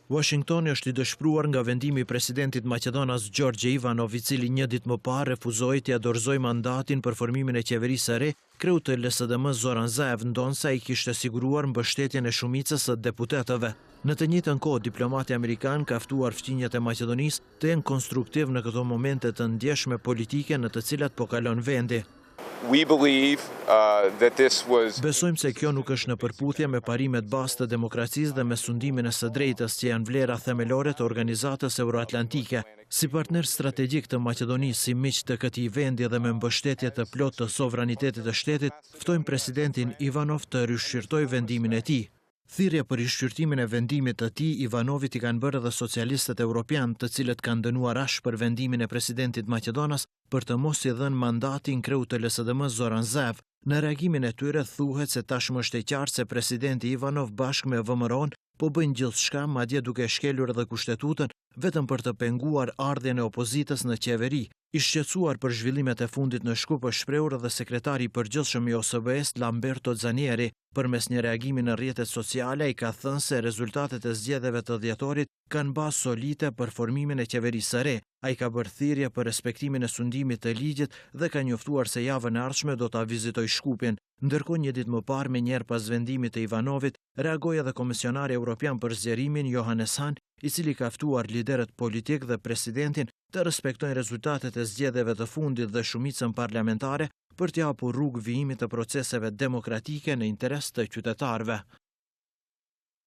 Washingtoni është i dëshpëruar nga vendimi i presidentit maqedonas Gjorgje Ivanov, i cili një ditë më parë refuzoi t'ia dorëzojë mandatin për formimin e qeverisë së re kreut të LSDM Zoran Zaev, ndonëse ai kishte siguruar mbështetjen e shumicës së deputetëve. Në të njëjtën kohë, diplomati amerikan ka ftuar fqinjët e Maqedonisë të jenë konstruktiv në këto momente të ndjeshme politike në të cilat po kalon vendi. Besojmë se kjo nuk është në përputhje me parimet bazë të demokracisë dhe me sundimin e së drejtës, që janë vlera themelore të organizatës euroatlantike. Si partner strategjik të Maqedonisë, si miq të këtij vendi dhe me mbështetje të plotë të sovranitetit të shtetit, ftojmë presidentin Ivanov të rishqyrtojë vendimin e tij. Thirrje për rishqyrtimin e vendimit të tij, Ivanovit i kanë bërë edhe socialistët europianë, të cilët kanë dënuar ashpër vendimin e presidentit maqedonas për të mos i dhënë mandatin kreut të LSDM Zoran Zaev. Në reagimin e tyre thuhet se tashmë është e qartë se presidenti Ivanov bashkë me VMRO-n po bëjnë gjithçka, madje duke shkelur edhe kushtetutën, vetëm për të penguar ardhjen e opozitës në qeveri. I shqetësuar për zhvillimet e fundit në Shkup është shprehur edhe sekretari i përgjithshëm i OSBE-së Lamberto Zanieri. Përmes një reagimi në rrjetet sociale ai ka thënë se rezultatet e zgjedhjeve të dhjetorit kanë bazë solide për formimin e qeverisë së re. Ai ka bërë thirrje për respektimin e sundimit të ligjit dhe ka njoftuar se javën e ardhshme do ta vizitojë Shkupin. Ndërkohë një ditë më parë, menjëherë pas vendimit të Ivanovit, reagoi edhe Komisionari Evropian për Zgjerimin, Johannes Hahn, i cili ka ftuar liderët politikë dhe presidentin të respektojnë rezultatet e zgjedhjeve të fundit dhe shumicën parlamentare për t'i hapur rrugë vijimit të proceseve demokratike në interes të qytetarëve.